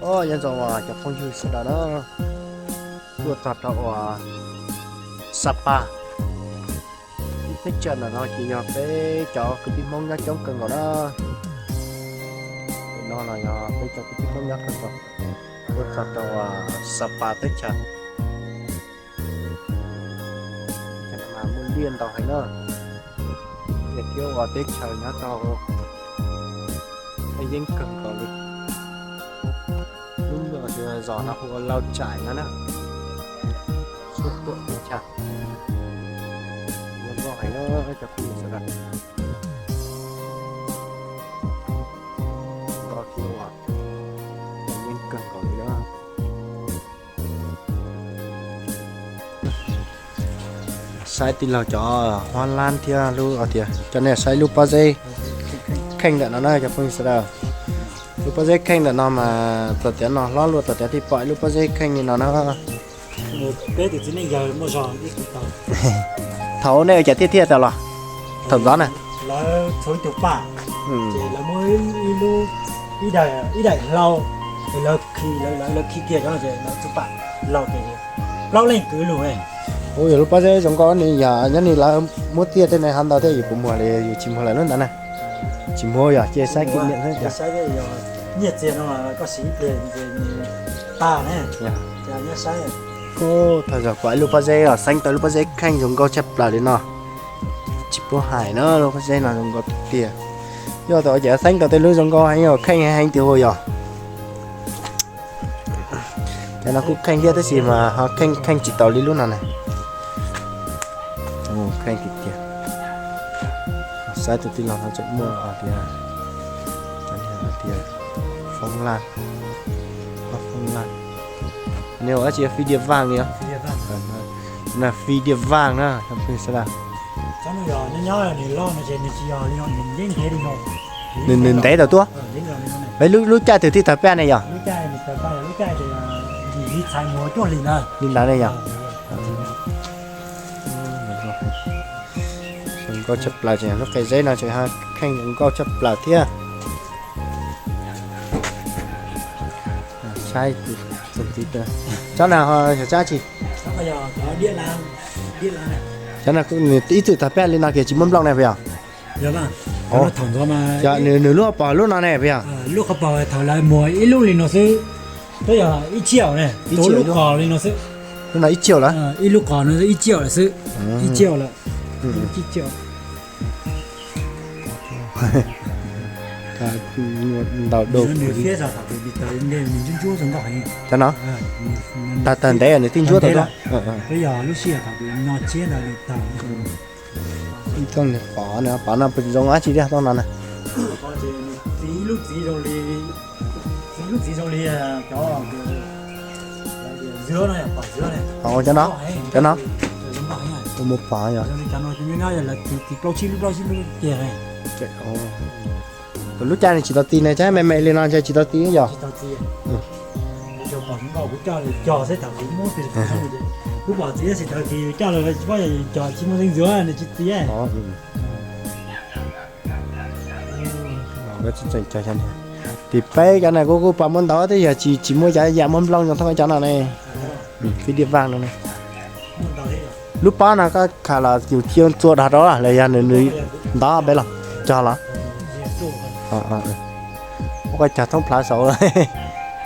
Nyob zoo cov phooj ywg sawv daws na, tuaj txog rau uas Sapa. Teb chaws ntawm no ces yog peb cov kwv tij Hmoob nyob coob kawg nkaus na. Ntawm no los yog peb cov kwv tij Hmoob nyob kawg nkaus, tuaj txog rau uas Sapa teb chaws. Mas muaj liaj ntau heev na, thiab ua teb chaws nyob tau yeeb kawg nkaus li. Lub zos no hu ua Lau Tsaim no na. Suab tuam teb chaws, zoo nkauj heev na cov phooj ywg sawv daws. Zoo nkauj thiab ua yeeb kawg nkaus li na. Saib tij laug cov huab lab thiab lub tias cov nej saib lub pob zeb kheej ntawm no na cov phooj ywg sawv daws. Lub pob zeb kheej ntawm no mas txog tiav no hlob luaj txog tiav thiaj pom ib lub pob zeb kheej li no na. Peb tus txiv neej yawg muaj zog ib tug tau. Thaum nej ua cas thiaj thiaj tau los? Thaum ntxov na. Lawv tshuav ib tug paj, ces lawv muab ib lub, ib daim, ib daim hlau, ces lawv khi, lawv, lawv khi kiag cov no ces lawv tus paj laug ces plaub leej kwv lug. Ua yog lub pob zeb zoo nkauj ni yog nyob ni lawv muab txiaj tej ne ho ntau thiab yus puas muag li yus tsis muag lawm lub ntawd na. Tsis muag yog ces saib kim niam thiab. Nyiaj txiag no koj siv ib pliag tag ne. Thaum zog pom ib lub pob zeb los xeeb tau lub pob zeb kheej zoo nkauj tshaj plaws li no. Tsis pub hais na, lub pob zeb no zoo nkauj tiag tiag. Yog tau ces xeeb tau tej lub zoo nkauj heev, kheej heev tiag ua yog. Cov no kuj kheej thiab tab sis mas ho kheej kheej tsis tau li lub no na. Kheej tiag tiag. Saib tus tij laug no tseem muaj tias, tias foob laj, foob laj. Nws ua dab tsi, phi diam vaaj li os? Na, phi diam vaaj na, phooj ywg sawv daws. Nws, nws ntev tau tuaj. Lub caij twg tij tawg paj ne yog? Li ntawd ne yog. Zoo nkauj tshaj plaws, lub qe zeb no tseem ho kheej zoo nkauj tshaj plaws thiab. Saib, tsob no ho yog tsob tsi? Cov no nws ib txwm tawg paj li no kiag tsis muaj nplooj ne puas yog? Nws lub qhov pos lub no ne puas yog? Lub qhov pos thaum lawv muag ib lub li no xwb, twb yog ib txhiab ne, ib lub qos li no xwb. Lub no ib txhiab lawm? Ib lub qos no ib txhiab lawm xwb, ib txhiab lawm. Ntau dua. Cov no tawg tawg ntev nws thiaj ntsuab tau. Ib thooj nws pov, pov no puas zoo dab tsi thiab thooj no na? Cov no, cov no, mus pom yog. Lub caij no tsis tau txiv ne, cov me me li no ntshe tsis tau txiv yog. Tim peb cov no kuj kuj pom muaj ntau, twb yog tsis, tsis muaj cov yam muaj nplooj zoo thooj cov no ne. Phi diam vaaj no ne. Lub pob no koj khav los yus cia txua dhos rau los yog nws, nws ntov peb los cog los? Koj cog thoob plaws saud,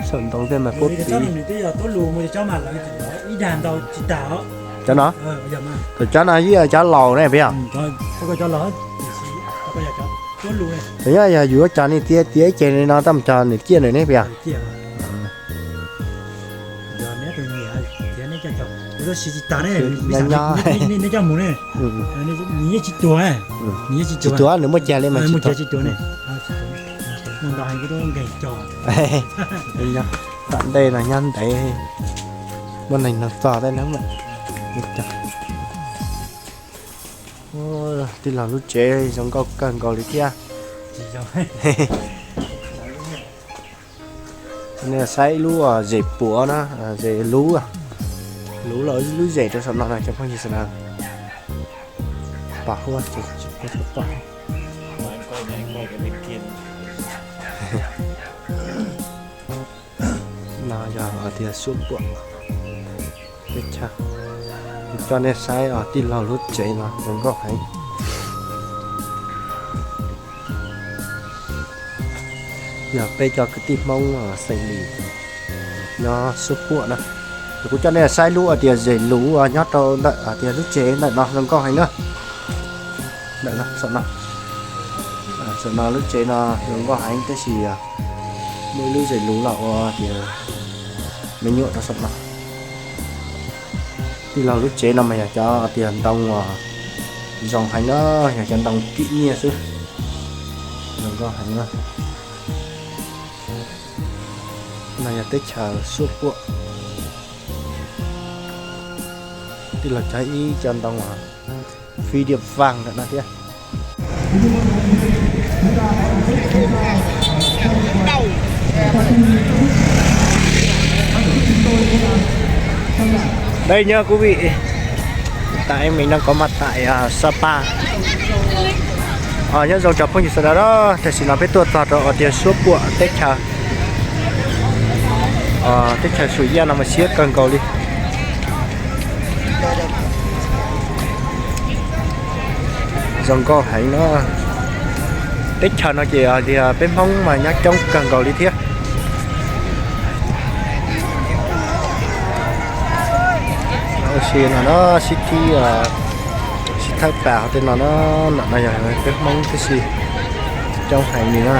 saum ntoo tej mas puab piv. Cov no, cov no yeej yog cov laus ne puas yog? Yog, yog yus cog ni tiav tiav ib ce li no tab mus cog nws ciaj nws ne puas yog? Tsis tuag, nws muaj cag li mas tsis tuag. Tom ntej no nyob ntev, muaj neeg nug txog tej na. Tij laug lub tsev zoo nkauj kawg nkaus li thiab. Nej saib ib lub zem puav na, zem luv, luv los lub zem rau saum no na cov phooj ywg sawv daws. Pom huab tsis pom. No yog tias Suab Puam teb chaws. Coj nej saib os, tij laug lub tsev no zoo nkauj heev. Yog peb cov kwv tij Hmoob xeem Lis nyob Suab Puam na. Ces kuv coj nej saib lub tias zes luv nyob rau ntawm tias lub tsev ntawm no zoo nkauj heev na. Ntawm no, saum no, saum no lub tsev no zoo nkauj heev tab sis muaj ib lub zes luv los ua tias me nyuam rau saum no. Tij laug lub tsev no mas yog cov tias ntoo uas zoo heev na, yog cov ntoo kim nyiaj xwb. Zoo nkauj heev na. No yog teb chaws Suab Puam. Tij laug cog ib co ntoo uas fij diam vag ntawm no thiab. Đây nha quý vị, tại mình đang có mặt tại à, Sapa. Ờ, nyob zoo cov phooj ywg sawv daws, tam sim no peb tuaj txog rau tias Suab Puam teb chaws, teb chaws Sum Yaj no mas siab kawg nkaus li. Zoo nkauj heev no. Teb chaws no ces tias peb Hmoob mas nyob coob kawg nkaus li thiab. Ua si no na, sib thib, sib thawb pas hauv tej no na, ntawm no yog peb Hmoob tib si coob heev li na.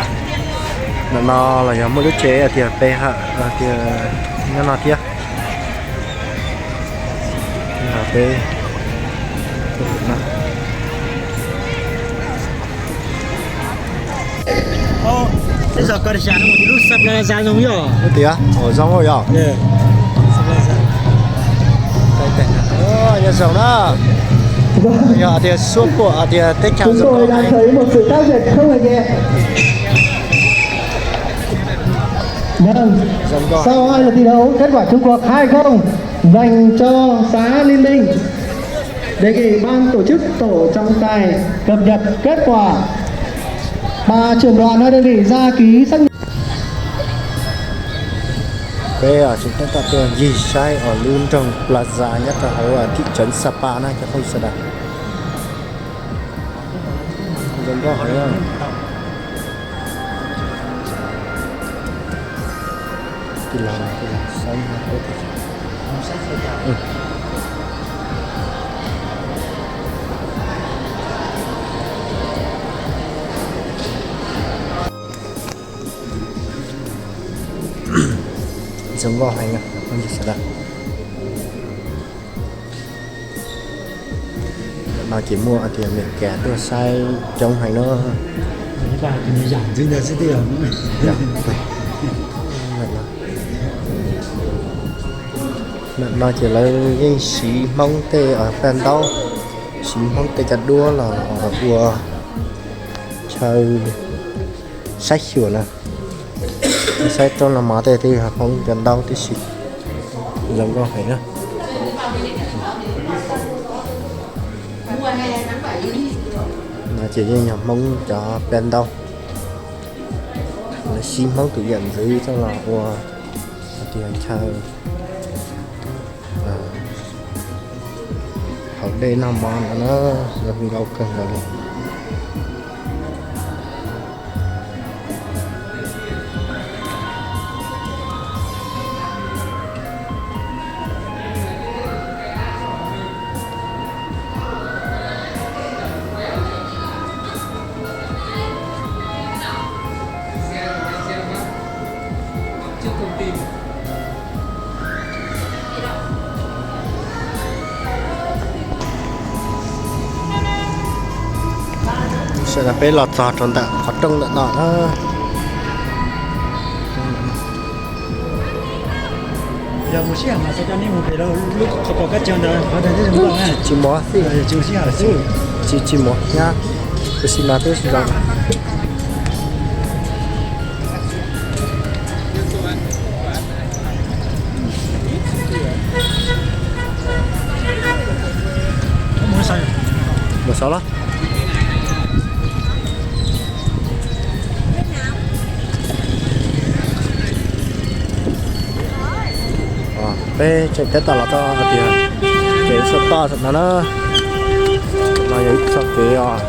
Ntawm no los yog muaj lub tsev tias pe hawm tias nyob no thiab. Peb Ua tias ua zoo yog. Nyob zoo na. Yog tias Suab Puam tias teb chaws zoo. Tôi đang thấy một sự khác biệt không hề nhẹ. Vâng, sau hai lượt thi đấu, kết quả chung cuộc hai không dành cho xã Liên Minh. Đề nghị ban tổ chức tổ trọng tài cập nhật kết quả. Bà trưởng đoàn đã đơn vị ra ký xác nhận. Peb tseem tab tom tuaj ncig saib lub nroog Plaza nyob rau hauv thị trấn Sapa na cov phooj ywg sawv daws. Zoo nkauj heev. Tij laug, tij laug saib. Zoo nkauj heev os phooj ywg sawv daws. No ces muaj tias Amelikas tuaj saib coob heev na. Ntawm no ces lawv yeej siv Hmoob tej paj ntaub, siv Hmoob tej cov duab los ua chaw saib xyuas na. Saib roob no mov tej twb yog Hmoob cov ntaub tib si. Zoo nkauj heev na. No ces yeej yog Hmoob cov paj ntaub. Lawv siv Hmoob tus yam ntxwv coj los ua hais tias chaw haus dej noj mov no na, zoo nkauj kawg nkaus li. Sawv daws peb los txog rau ntawm qhov rooj ntawm no na. Tsis, tsis muaj xwb, tsis, tsis muaj nyab, tab sis mas twb zoo. Mus saum los. Peb tseem tab tom los txog hais tias kev saum toj saum no na, no yog ib txoj kev os,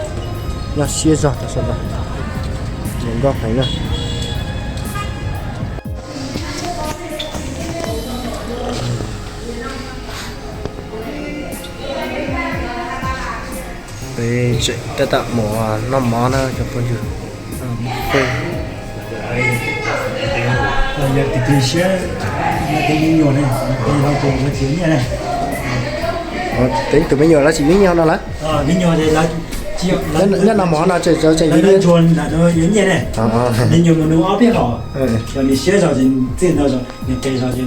nyob siab zog rau saum no, zoo nkauj heev na. Peb tseem tab tom mus noj mov na cov phooj ywg. Yog tus siab, yog tus me nyuam ne, tus me nyuam lawv tsis nyiaj no lawm. Nyob no mov no tseem yuav nyiaj ne. Me nyuam mus nug ob peb hom, yog nws siab zog ces txij no zog, nws qis zog ces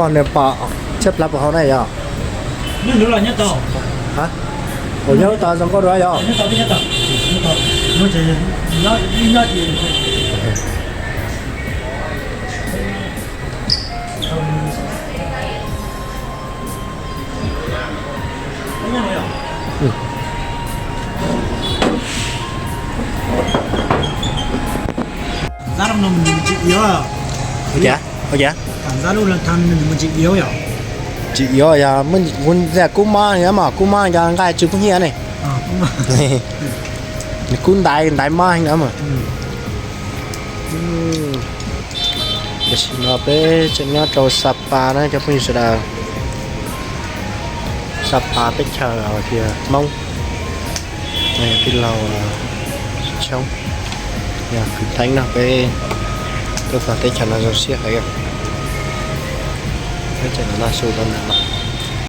Nws pom tshiab plab puas hau na yog? Ua nyob tau zoo nkauj dua yog? Ua cas? Ua cas? Tsis yuav yog kuv ntxias kub mob mas kub mob yog nqaij tsw kub hnyiab ne. Nws kub ntaiv ntaiv mob heev na mas. Tam sim no peb tseem nyob rau Sapa na cov phooj ywg sawv daws. Sapa teb chaws tias Hmoob, tij laug Tshoob, yog kwv Theeb no peb tuaj txog teb chaws no zoo siab heev. Peb tseem noj su rau ntawm no.